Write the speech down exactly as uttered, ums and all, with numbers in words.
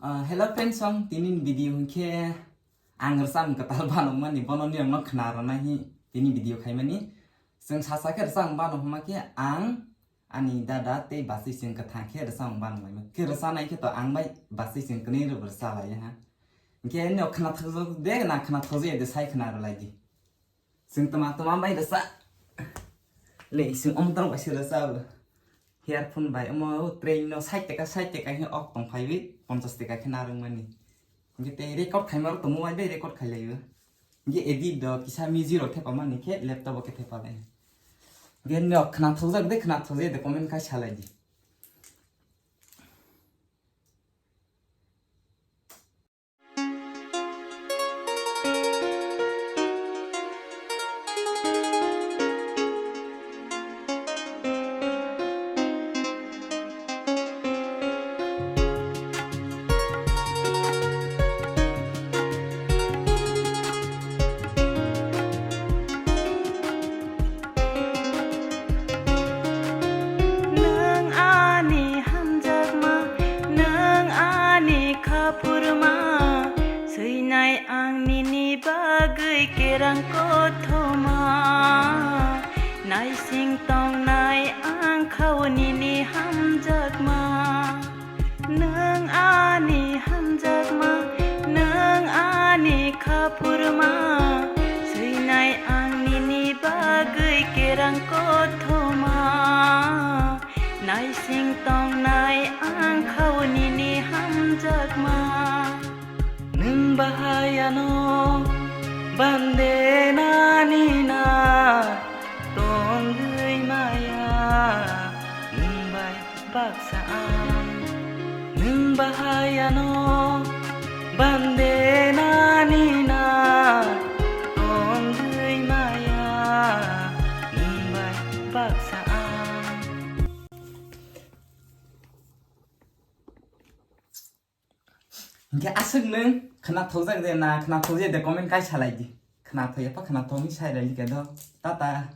Ah, hello friends, song tini video hwnkhe ang rwchapmung kwtal banokmani bono niyokno khna rwna hi tini video khaimani. Chwng sacha khe rwchapmung bano hwnma khe ang ani dada tei bachwi chwng kwthang khe rwchapmung banokmani. Khe rwchanai khe to ang bai bachwi chwng kwnwi rwbo rwchalaiya ha. Hwnkhe niyok khna thokjak de na khna thokjak de sai khna rwlaidi. Chwng tama tama bai rwcha. Le, chwng omtang bai se rwcha bo. Earphone bai omo train no sait taka, sait taka hin ok tong phaiwi, ponchas taka khe narwk mani. Hwnkhe tei record khaima rok tongmo bai bai record khai laibo. Hwnkhe edit do kisa music rok thepa mani khe laptop o khe thepa lai. Hwnkhe nok khna thokjak de, khna thokjak de comment khai salai di. Nwng ani hamjakma, nwng ani khaphurma, swinai ang nini bagwi kerang kothoma, naising tongnai ang khao nini hamjakma. Nwng ani hamjakma, nwng ani khaphurma, swinai ang nini bagwi kerang kothoma, naising tongnai ang khao nini hamjakma. Nwng bahai ano bande nani na tongwi maya, nwng bai baksa ang. Nwng bahai ano bande nani na tongwi maya, nwng bai baksa ang. Hwnkhe aswk nwng khna thokjak de na khna thokjak de comment kai salai di. Khna thok epha khna thok ni sai rali khe do. Tata.